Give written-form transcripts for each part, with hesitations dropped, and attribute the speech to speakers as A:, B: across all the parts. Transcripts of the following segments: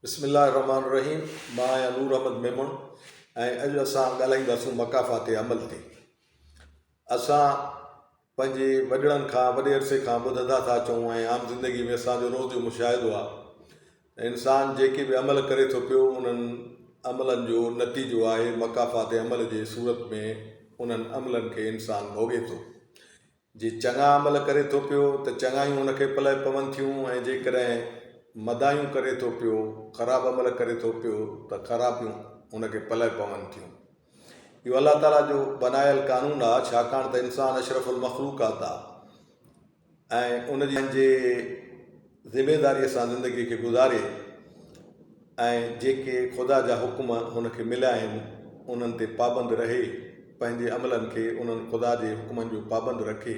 A: بسم الله الرحمٰن الرحيم مان آهيان نور احمد ميمڻ ۽ اڄ اسان ڳالهائينداسون مقافات عمل تي. اسان پنهنجي وڏڙن کان وڏي عرصي کان ٻڌندا ٿا اچون ۽ عام زندگي ۾ اسان جو روز جو مشاهدو آهي ته انسان جيڪي به عمل ڪري ٿو پيو انهن عملن جو نتيجو آهي مقافات عمل جي صورت ۾ انهن عملن کي انسان ڀوڳي ٿو. جي چڱا عمل ڪري ٿو پيو ته چڱايون ان کي پلئه پون ٿيون ۽ جيڪڏهن مدايون ڪري ٿو پيو، خراب عمل ڪري ٿو پيو ته خرابيون ان کي پلئه پون ٿيون. اهو الله تعاليٰ جو بنايل قانون آ، ڇاڪاڻ ته انسان اشرف المخلوقات آ ۽ ان جي پنهنجي ذميداريء سان زندگيء کي گذاري ۽ جيڪي خدا جا حڪم هن کي مليا آهن، انهن تي پابند رهي، پنهنجي عملن کي انهن خدا جي حڪمن جو پابند رکي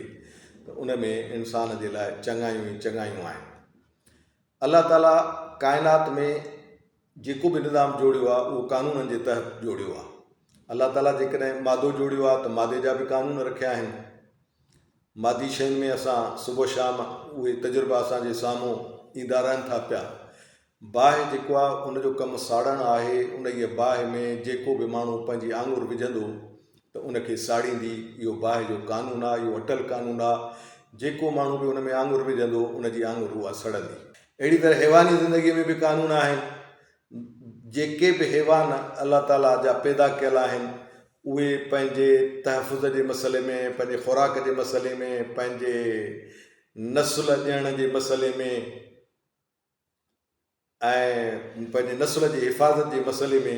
A: ته ان ۾ انسان جي لاء چڱايون ئي چڱايون آهن. الله تعاليٰ ڪائنات ۾ جيڪو به نظام جوڙيو آهي، اهو قانونن جي تحت جوڙيو آهي. الله تعاليٰ جيڪڏهن مادو جوڙيو آهي ته مادي جا به قانون رکيا آهن. مادي شين ۾ اسان صبح شام اهي تجربا اسان جي سامهون ايندا رهن ٿا پيا. باهه جيڪو آهي ان جو ڪم ساڙڻ آهي، انهيء باهه ۾ جيڪو به ماڻهو پنهنجي آڱر وجهندو ته ان کي ساڙيندي، اهو باهه جو قانون آهي، اهو اٽل قانون آهي، جيڪو ماڻهو به ان ۾ آڱر وجهندو ان جي آڱر اها سڙندي. اهڙي طرح حيواني زندگيء ۾ به قانون آهن، جيڪي به حيوان الله تعاليٰ جا پيدا ڪيل آهن، اهي پنهنجي تحفظ جي مسئلي ۾، پنهنجي خوراڪ جي مسئلي ۾، پنهنجي نسل ڏيڻ جي مسئلي ۾ ۽ پنهنجي نسل جي حفاظت جي مسئلي ۾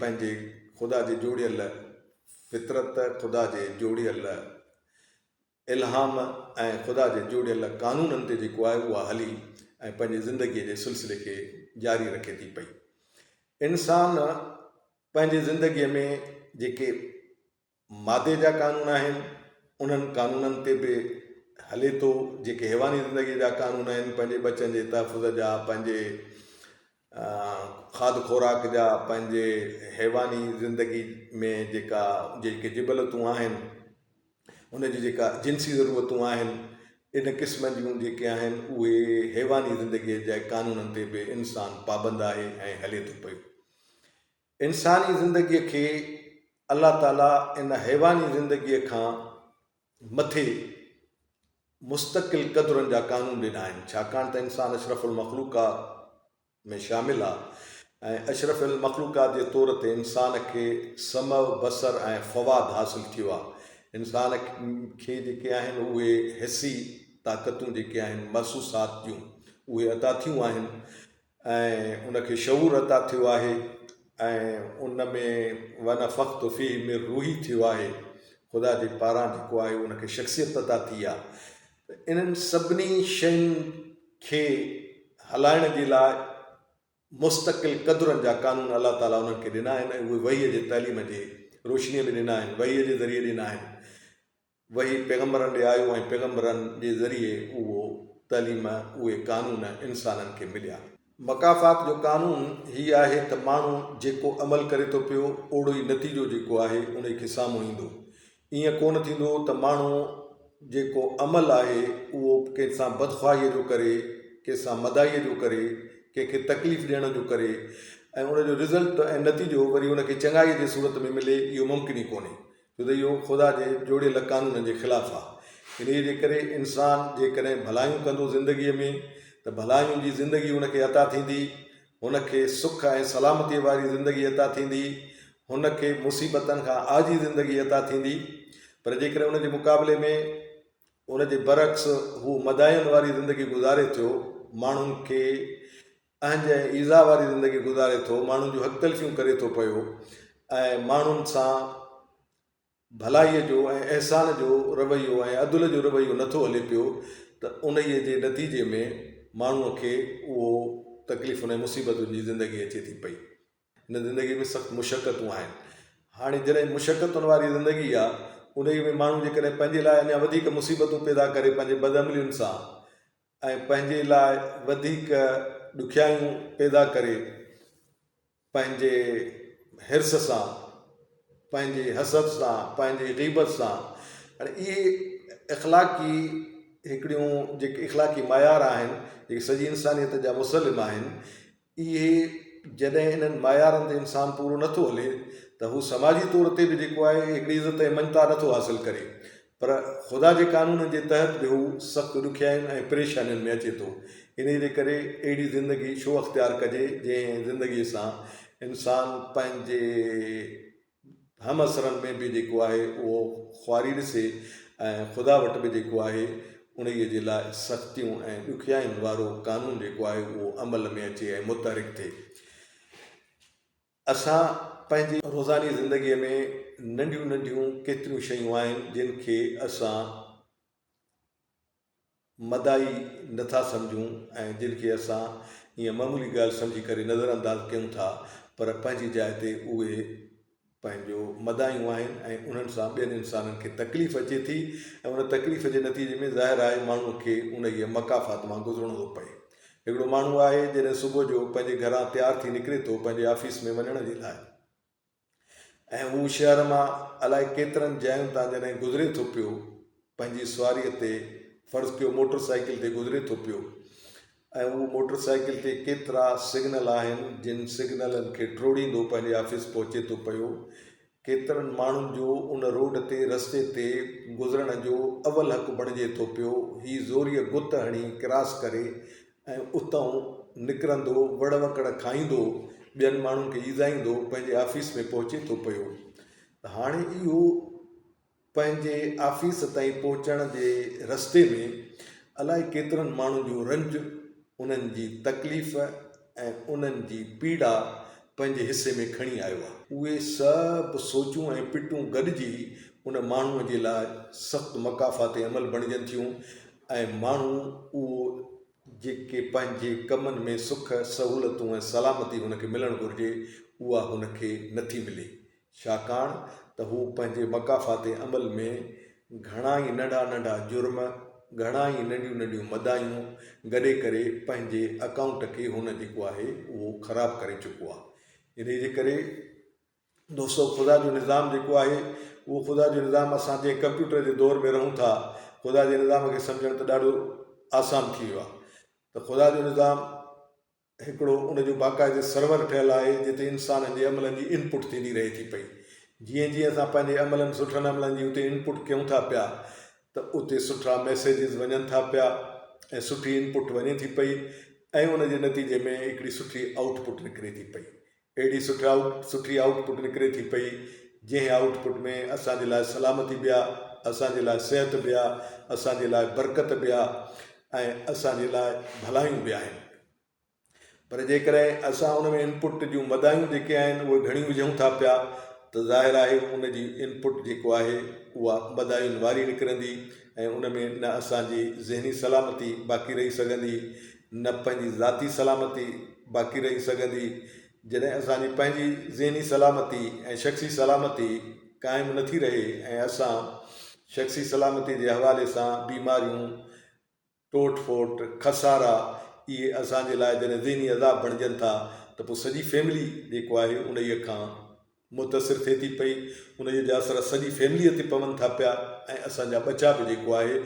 A: پنهنجي خدا جي جوڙيل فطرت، خدا جي جوڙيل الهام ۽ خدا جي جوڙيل قانونن تي جيڪو آهي اها هلي ۽ پنهنجي زندگيء جي سلسلي کي جاري رکي ٿي پئي. انسان پنهنجي زندگيء ۾ جيڪي مادي جا قانون آهن انهن قانونن تي به هلي ٿو، جيڪي حيواني زندگيء جا قانون آهن پنهنجي ٻچن جي تحفظ جا، پنهنجي کاڌ خوراڪ جا، پنهنجي حيواني زندگي ۾ جيڪا جيڪي جبلتون آهن ان جي جيڪا جنسي ضرورتون آهن، ان قسم جون جيڪي آهن اهي حيواني زندگيء جي قانونن تي به انسان پابند آهي ۽ هلي ٿو پيو. انساني زندگيء کي الله تعاليٰ ان حيواني زندگيء کان مٿي مستقل قدرن جا قانون ڏنا آهن، ڇاڪاڻ ته انسان اشرف المخلوقات ۾ شامل آ ۽ اشرف المخلوقات جي طور تي انسان کي سمع، بصر ۽ فواد حاصل ٿيو آ. انسان کي جيڪي آهن اهي حسي طاقتون جيڪي آهن محسوسات جون اهي عطا ٿيون آهن ۽ ان کي شعور عطا ٿيو آهي ۽ ان ۾ ونفخت فيه من روحي ٿيو آهي خدا جي پاران جيڪو آهي ان کي شخصيت عطا ٿي آ ته انهن سڀني شين کي هلائڻ جي لاء مستقل قدرن جا قانون الله تعاليٰ انهن کي ڏنا آهن ۽ اهي وحي جي تعليم جي روشنيء ۾ ڏنا آهن، وحي جي ذريعي ڏنا آهن. وحي پيغمبرن ڏي آيو ۽ پيغمبرن جي ذريعي اهو تعليم، اهي قانون انسانن کي مليا. مڪافات جو قانون هي آهي ته ماڻهو جيڪو عمل ڪري ٿو پيو، اوڙو ئي نتيجو جيڪو آهي انهي کي سامهون ايندو. ائين ڪونه ٿيندو ته ماڻهو جيڪو عمل آهي اهو ڪنهن سان بدخواهيء جو ڪري، ڪنهن سان مداحيء جو ڪري، ڪنهن کي تڪليف ڏيڻ جو ڪري ۽ ان جو رزلٽ ۽ نتيجو وري ان کي چڱائيء جي صورت ۾ ملي اهو ممڪن ئي ڪونهي ڇو ته اهو خدا جي جوڙيل قانونن جي خلاف آهي. انهيء جي ڪري انسان جيڪڏهن ڀلايون ڪندو زندگيء ۾ ته ڀلايون جي زندگي ان کي عطا ٿيندي هن کي سک ۽ سلامتيء واري زندگي عطا ٿيندي، هن کي مصيبتن کان آجي زندگي عطا ٿيندي، پر جيڪڏهن ان جي مقابلي ۾ ان جي برعڪس هو مداين واري زندگي گذاري ٿيو، ماڻهن کي اهنج ۽ ايذاء واري زندگي گذاري ٿو، ماڻهن جون حق تلفيون ڪري ٿو پيو ۽ ماڻهن سان ڀلائيء جو ۽ احسان جو رويو ۽ عدل جو رويو نٿو هلي پيو ته انهيء جي نتيجي ۾ ماڻهوء کي اهو تڪليفن ۽ مصيبتن جي زندگي اچي ٿي پئي. هن زندگيء ۾ سخت مشقتون آهن. هاڻي جڏهن مشقتن واري زندگي آ، انهيء ۾ ماڻهو جيڪڏهن پنهنجي لاء اڃا وڌيڪ مصيبتون پيدا ڪري پنهنجي بدعملين سان ۽ پنهنجي لاء وڌيڪ ڏکيائيون پيدا ڪري، پنهنجي حرص سان، پنهنجي حسد سان، پنهنجي غيبت سان هاڻي اهي اخلاقي هڪڙيون جيڪي اخلاقي معيار آهن جيڪي سڄي انسانيت جا مسلم آهن اهي جڏهن انهن معيارن تي انسان پورو نٿو هلي ته هو سماجي طور تي به جيڪو آهي هڪڙي عزت ۽ مڃتا نٿو حاصل ڪري پر خدا جي قانون جي تحت به هو سخت ڏکيائين ۽ پريشانين ۾ اچي ٿو. انهيء جي ڪري اهڙي زندگي ڇو اختيار ڪجي جنهن زندگيء سان انسان پنهنجي همعصرن ۾ به جيڪو آهي اهو خواري ڏسي ۽ خدا وٽ به جيڪو آهي انهيء جي لاء سختيون ۽ ڏکيائين وارو قانون جيڪو آهي اهو عمل ۾ اچي ۽ متحرڪ ٿئي. اسان پنهنجي روزاني زندگيء ۾ ننڍيون ننڍيون ڪيتريون شيون آهن جن کي اسان مدائي نه ٿا سمجهون ۽ جن کي اسان ائين معمولي ڳالهه سمجهي ڪري نظر انداز ڪيون ٿا پر پنهنجي جاء تي اهي پنهنجو مدايون آهن ۽ انهن سان ٻين انسانن کي تڪليف اچي ٿي ۽ ان تڪليف جي نتيجي ۾ ظاهر آهي ماڻهوء کي انهيء مڪافات مان گذرڻو ٿو پئي. هڪڙو ماڻهو آهي جڏهن صبح جو پنهنجي گهران تيار ٿي نڪري ٿو پنهنجي آفيس ۾ وڃڻ جي لاء ۽ هو شهر مان الائي ڪيترن جاين تان جڏهن گذري ٿو پيو، پنهنجي سواريء تي، فرض ڪيو موٽر سائيڪل تي گذري ٿو پيو ۽ هو موٽر سائيڪل تي ڪيترا سگنل آهن، جن سگنلن کي ٽوڙيندو پنهنجي آفيس پهچي ٿو پيو، ڪيترن ماڻهن جو ان روڊ تي، رستي تي، گذرڻ جو اول حق بڻجي ٿو پيو، هي زوريء گت هڻي ڪراس ڪري ۽ اتئون نڪرندو وڙ وڪڙ کائيندو ٻين ماڻهن کي ايذائيندو پنهنجي آفيس ۾ پهچي ٿو پيو ته هاڻي اهو پنهنجي آفيس تائين پهچڻ جي رستي ۾ الائي ڪيترن ماڻهن جو رنج انهن جي تڪليف ۽ انهن جي پيڙا پنهنجي حصي ۾ کڻي آيو آهي. اهي سڀ سوچون ۽ پٽون گڏجي ان ماڻهوء جي لاء سخت مڪافات عمل بڻجن ٿيون ۽ ماڻهو اهو جيڪي پنهنجي ڪمن ۾ سک، سهولتون ۽ سلامتي هن کي ملڻ گهرجي، اها هن کي نٿي ملي. ڇاڪاڻ ته هو پنهنجي مڪافات عمل ۾ گهڻا ئي ننڍا ننڍا جرم، گهڻا ئي ننڍيون ننڍيون مدايون گڏي ڪري پنهنجي اڪائونٽ کي هن جيڪو آهي اهو خراب ڪري چڪو آهي. انهيء جي ڪري دوستو خدا جو نظام جيڪو آهي اهو خدا جو نظام اسان جنهن ڪمپيوٽر جي دور ۾ رهون ٿا خدا جي نظام کي سمجهڻ ته ڏاڍو آسان ٿي ويو آهي ته خدا جو نظام هڪڙو ان جو باقاعدي سرور ٺهيل آهي جتي انسانن جي عملن جي انپٽ ٿيندي رهي ٿي پئي جيئن جيئن اسان پنهنجي عملن سٺن عملن جي اتي انپٽ ڪيون ٿا پيا ته اتي سٺا ميسيجز وڃن ٿا پيا ۽ سٺي انپٽ وڃي ٿي پئي ۽ ان جي نتيجي ۾ هڪڙي سٺي آئوٽ پٽ نڪري ٿي پئي اهڙي سٺي آئوٽ پٽ نڪري ٿي پئي، جنهن آئوٽ پٽ ۾ اسان جي لاء سلامتي به آ، اسان جي لاء صحت به آ، اسان جي لاء برڪت به آ ۽ اسان جي لاء ڀلايون به آهن. پر جيڪڏهن اسان ان ۾ انپٽ جون مدايون جيڪي آهن اهي گهڻيون وجهون ٿا پيا ته ظاهر آهي ان جي انپٽ جيڪو آهي اها مداين واري نڪرندي ۽ ان ۾ نه اسان جي ذهني سلامتي باقي رهي سگهندي نه پنهنجي ذاتي سلامتي باقي رهي سگهندي. جڏهن اسان جي پنهنجي ذهني سلامتي ۽ شخصي سلامتي قائم نه ٿي رهي ۽ اسان شخصي سلامتي جي حوالي سان بيماريون، ٽوٽ ڦوٽ، خسارا اهي اسان جي لاء جڏهن ذهني عذاب بڻجن ٿا ته پوء سڄي فيملي جيڪو آهي انهيء کان متاثر ٿئي ٿي پئي، انهيء جا اثر سڄي فيمليء تي پون ٿا پيا ۽ اسان جا ٻچا به جيڪو آهي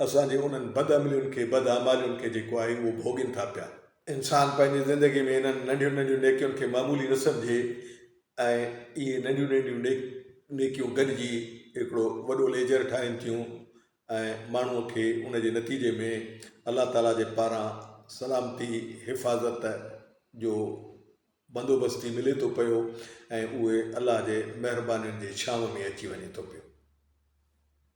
A: اسان جي انهن بدعملين کي، بداعمالين کي جيڪو آهي اهو ڀوڳين ٿا پيا. انسان پنهنجي زندگيء ۾ انهن ننڍيون ننڍيون نيڪين کي معمولي نه سمجهي ۽ اهي ننڍيون ننڍيون نيڪيون گڏجي هڪڙو وڏو ليجر ٺاهين ٿيون ۽ ماڻهوء کي ان جي نتيجي ۾ الله تعاليٰ جي پاران سلامتي، حفاظت، جو بندوبست ٿي ملي ٿو پيو ۽ اهي الله جي مهربانين جي ڇانو ۾ اچي وڃي ٿو پيو.